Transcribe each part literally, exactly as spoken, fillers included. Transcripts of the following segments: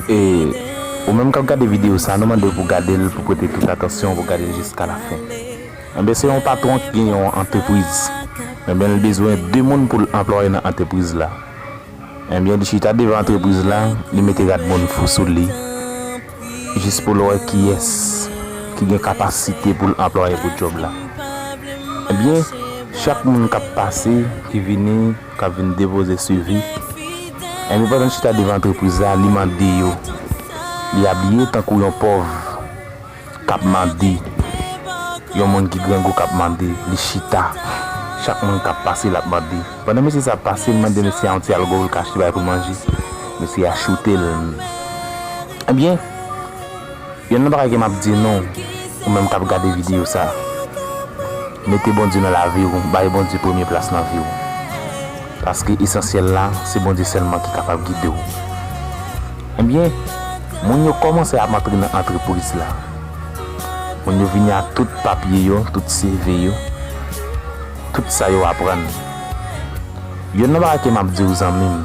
E ou menm k ap gade videyo sa, nou mande w pou gade l, pou prete tout atansyon, pou gade l jiska lafen. Enben, se yon patwon ki gen yon antrepriz. Enben, l bezwen de moun pou l anplwaye nan antrepriz la. Enben, li chita devan antrepriz la, li mete rad moun fou sou li, jis pou l wè kiyès ki gen kapasite pou l anplwaye pou djòb la. Enben, chak moun k ap pase, ki vini, k ap vin depoze sivi, enben, pandan l chita devan antrepriz la, li mande yo. Li abiye tankou yon pòv k ap mande, yon moun ki grangou k ap mande, li chita. Chak moun k ap pase, l ap mande. Pandan mesye sa ap pase, l mande mesye a yon ti alkòl kache bay pou l manje. Mesye a choute l. Ebyen, youn nan bagay ke m ap di nou, ou menm k ap gade videyo sa, mete Bondye nan lavi w, bay Bondye premye plas nan vi w. Paske esansyèl la, se Bondye sèlman ki kapab gide w. Ebyen, moun yo kòmanse ap antre nan antrepriz la. Moun yo vini ak tout papye yo, tout C V yo, tout sa yo aprann. Youn nan bagay ke m ap di w, zanmi m,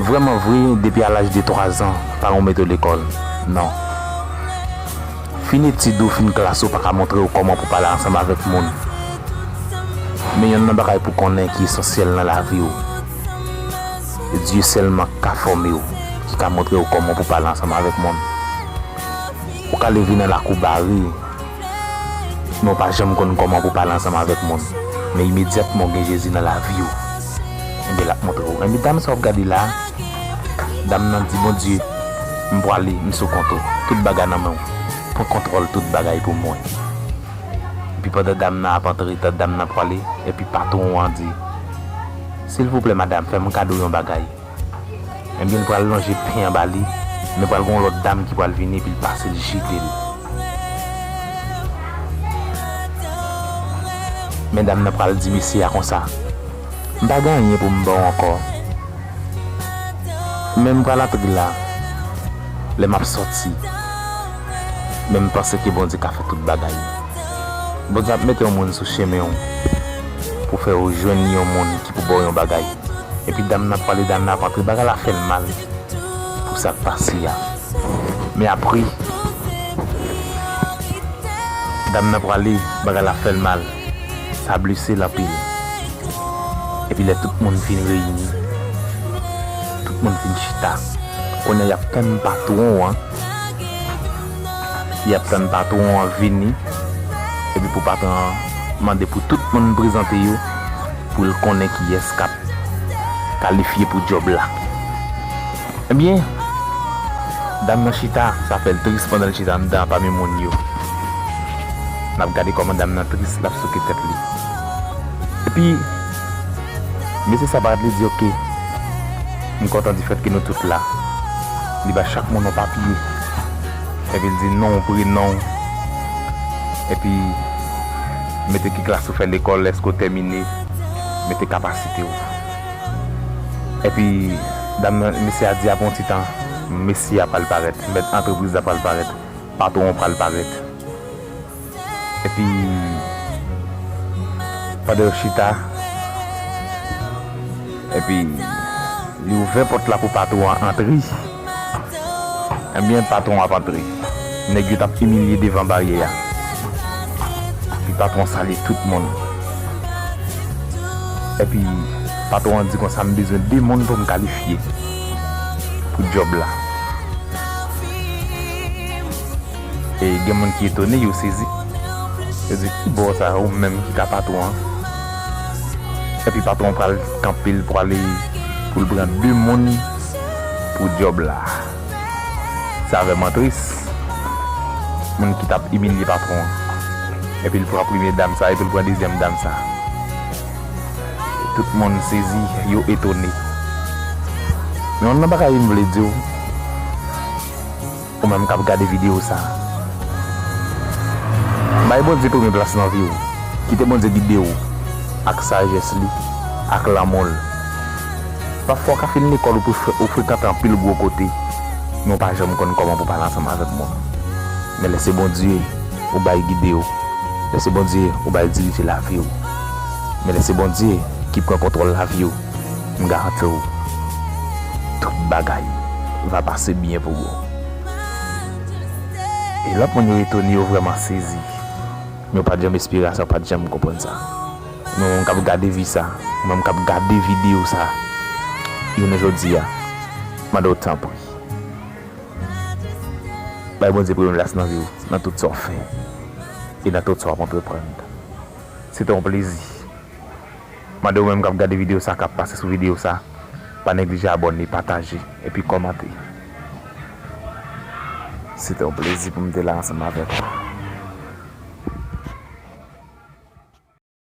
vrèman vre, depi a laj de twa zan, paran w mete w lekòl. Non. Fin etid ou, fin klas ou pa ka montre w kòman pou pale ansanm avèk moun. Men youn nan bagay pou konnen ki esansyèl nan lavi w, Dye sèlman ka fòme w, ki ka montre w kòman pou pale ansanm avèk moun. Ou ka leve nan lakou bare, men w pa janm konn kòman pou pale ansanm avèk moun. Men imedyatman w gen Jezi nan lavi w, enben l ap montre w. Enben dam sa w ap gade la, dam nan di, Bondye, m pwale, m sou kont ou. Tout bagay nan men w. Pran kontwòl tout bagay pou mwen. Epi pandan dam nan ap antre, tan dam nan pwale, epi patwon an di, silvouplè madanm, fè m kado yon bagay. Ebyen, l pral lonje pen an ba li, men pral gen yon lòt dam ki pral vini, epi l pase l jete l. Men dam nan pral di mesye a konsa, m pa gen anyen pou m ba w ankò. Men m pral antre la, lè m ap sòti. Men m panse ke Bondye ka fè tout bagay. Bondye ap mete yon moun sou chemen w pou fè w jwenn yon moun ki pou ba w yon bagay. Epi dam nan pwale, dam nan ap antre, bagay la fè l mal pou sa k pase a. Men apre, dam nan pwale, bagay la fè l mal. Sa blese l anpil. Epi lè tout moun fin reyini, tout moun fin chita, kounye a y ap tann patwon an. Y ap tann patwon an vini. Epi pou patwon an mande pou tout moun prezante yo, pou l konnen kiyès k ap kalifye pou djòb la. Ebyen, dam nan chita, sa fè l tris pandan l chita anndan an pami moun yo. N ap gade kòman dam nan tris, l ap souke tèt li. Epi, mesye sa parèt, li di, oke, m kontan difèt ke nou tout la. Li ba chak moun yon papye. Epi l di non w, prenon w. Epi, mete ki klas ou fè lekòl, èske w tèmine, mete kapasite w. Epi, dam nan, mesye a di apre yon ti tan, mesye a pral parèt, mèt antrepriz la pral parèt, patwon an pral parèt. Epi, pandan yo chita, epi, li ouvè pòt la pou patwon an antre. Ebyen, patwon ap antre. Nèg yo t ap imilye devan baryè a. Epi patwon salye tout moun. Epi patwon an di konsa, m bezwen de moun pou m kalifye pou djòb la. E gen moun ki etone, yo sezi. Yo di, ki bò sa, ou menm ki ka patwon an? Epi patwon pral kanpe l, pwale pou l pran de moun pou djòb la. Sa vrèman tris. Moun ki t ap imilye patwon an. Epi l pran premye dam sa, epi l pran dezyèm dam sa. Tout moun sezi, yo etone. Men yon nan bagay m vle di w, ou menm k ap gade videyo sa, bay Bondye premye plas nan vi w. Kite Bondye gide w ak sajès li, ak lanmou l. Pafwa w ka fin lekòl, ou pou fre-, ou frekante anpil gwo kote. Men w pa janm konn kòman pou pale ansanm avèk moun. Men lè se Bondye ou bay gide w, lè se Bondye ou bay dirije lavi w, men lè se Bondye ki pran kontwòl lavi w, m garanti w, tout bagay va pase byen pou ou. E lòt moun yo etone, yo vrèman sezi. Men yo pa t janm espere sa, yo pa t janm konprann sa. Men mwen menm k ap gade vi sa, mwen menm k ap gade videyo sa, jounen jodi a, mande w tanpri, bay Bondye premye plas nan vi w, nan tout sa w fè, e nan tout sa w ap antreprann. Se te yon plezi. Mande w menm k ap gade videyo sa, k ap pase sou videyo sa, pa neglije abòne, pataje, epi kòmante. Se te yon plezi pou m te la ansanm avèk ou.